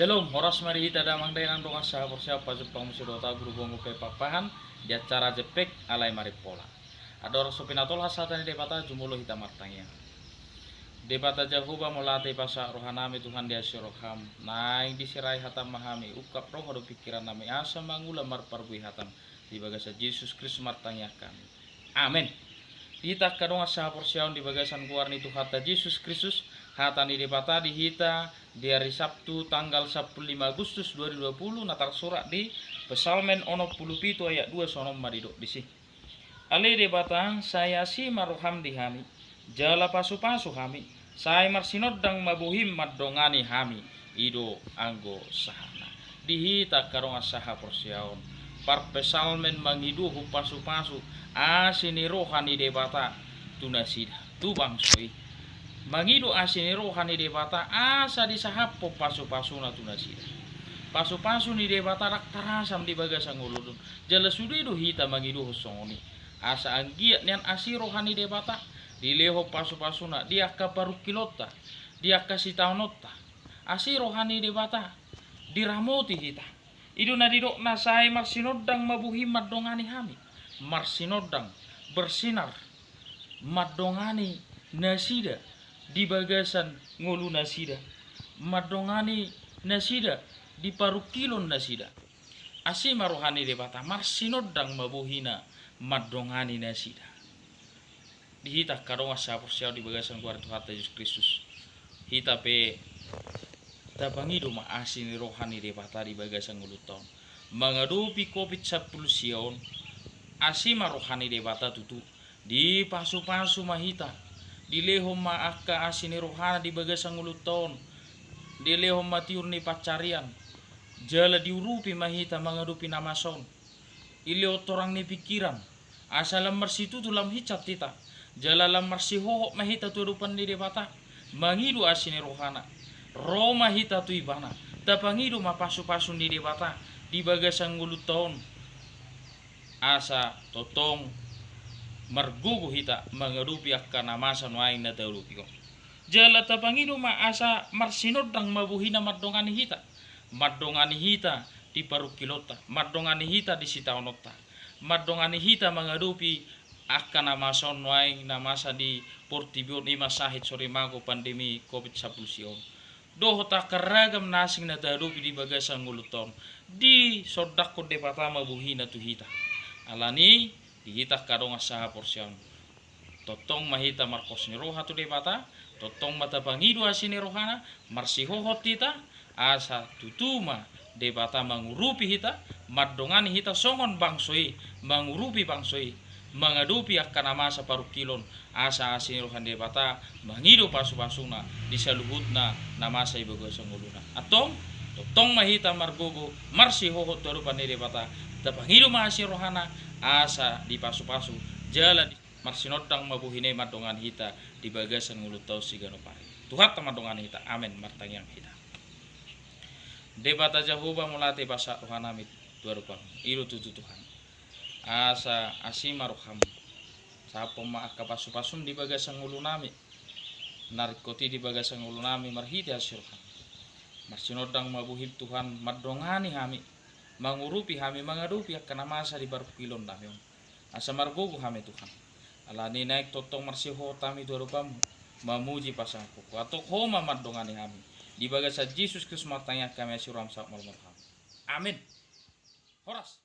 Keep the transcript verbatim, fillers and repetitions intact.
Shalom, horas ma di hita damang dainang dongan sahaporseaon, pajumpang muse dohot au Guru Bongo P. Pakpahan di acara Jempek alai Marimpola. Andorang so pinatolhas hata ni Debata, jumolo hita martangiang. Debata Jahowa, mauliate pasahat rohanami Tuhan di asi ni roham, naeng disirai hatam ma hami, ungkap roha dohot pingkirannami asa mangula marparbue hatam di bagasan Jesus Kristus martangiang hami. Amen. Di hita angka dongan sahaporseaon di bagasan goar ni Tuhanta Jesus Kristus, hata ni Debata di hita di ari Sabtu tanggal sampulu lima Agustus dua ribu dua puluh na tarsurat di Psalmen onom pulu pitu ayat dua, songon on ma didok disi. Ale Debata, sai asi ma roham di hami, jala pasupasu hami, sai marsinondang ma bohim mandongani hami, i do anggo sahatna. Di hita angka dongan sahaporseaon, parpsalmen mangidohon pasupasu, asi ni roha ni Debata tu nasida, tu bangso i. Mangido asi ni roha ni Debata asa disahaphon pasupasuna tu nasida. Pasupasu ni Debata ndang tarasam di bagasan ngolunta on. Jala sude do hita mangidohon songon i. Asa anggiat nian asi roha ni Debata, dilehon pasupasuna di angka parungkilonta, di angka sitaononta. Asi roha ni Debata, diramoti hita. I do na didokna, sai marsinondang ma bohim mandongani hami. Marsinondang, bersinar, mandongani nasida di bagasan ngolunasida, mandongani nasida di parungkilonnasida. Asi ma roha ni Debata, marsinondang ma bohina mandongani nasida. Di hita angka dongan sahaporseaon di bagasan goar ni Tuhanta Jesus Kristus, hita pe tapangido ma asi ni roha ni Debata di bagasan ngolunta on. Mangadopi Covid sampulu sia on, asi ma roha ni Debata tutu. Dipasupasu ma hita, dilehon ma angka asi ni rohana di bagasan ngolunta on, dilehon ma tiur ni pansarian, jala diurupi ma hita mangadopi na masa on. Dilehon torang ni pingkiran, asa lam marsitutu lam hinsat hita, jala lam marsihohot ma hita tu adopan ni Debata, mangido asi ni rohana. Ro ma hita tu Ibana, tapangido ma pasupasu ni Debata di bagasan ngolunta on. Asa tongtong margogo hita mangadopi angka na masa nuaeng na tahadopi on. Jala tapangido ma asa marsinondang ma bohina mandongani hita, mandongani hita di parungkilonta, mandongani hita di sitaononta, mandongani hita mangadopi angka na masa on nuaeng, na masa di portibi on, i ma sahit sorimago pandemi Covid sampulu sia on. Dohot angka ragam na asing na tahadopi di bagasan ngolunta on, disondangkon Debata ma bohina tu hita. Alani i, di hita angka dongan sahaporseaon, tongtong ma hita marpos ni roha tu Debata, tongtong ma tapangido asi ni rohana, marsihohot hita, asa tutu ma Debata mangurupi hita, mandongani hita songon bangso i, mangurupi bangso i, mangadopi angka na masa parungkilon, asa asi ni roha ni Debata mangido pasupasuna di saluhutna na masa di bagasan ngoluna. Antong, tongtong ma hita margogo, marsihohot tu adopan ni Debata, tapangido ma asi ni rohana, asa dipasupasu, jala di marsinondang ma bohina i mandongani hita di bagasan ngolunta on siganup ari. Tuhanta mandongani hita. Amen. Martangiang hita. Debata Jahowa, mauliate pasahat rohanami tu adopanmu. I do tutu Tuhan, asa asi ma roham, sahaphon ma angka pasupasum di bagasan ngolunami, na ringkot i di bagasan ngolunami marhite asi roham. Marsinondang ma bohim Tuhan, mandongani hami, mangurupi hami, mangadopi angka na masa di parungkilonnami on. Asa margogo hami Tuhan. Alani i naeng tongtong marsihohot hami tu adopanmu, mamuji pasahathon Ho. Antong Ho ma mandongani hami. Di bagasan Jesus Kristus martangiang hami, asi roham, saut ma lomo roham. Amen. Horas.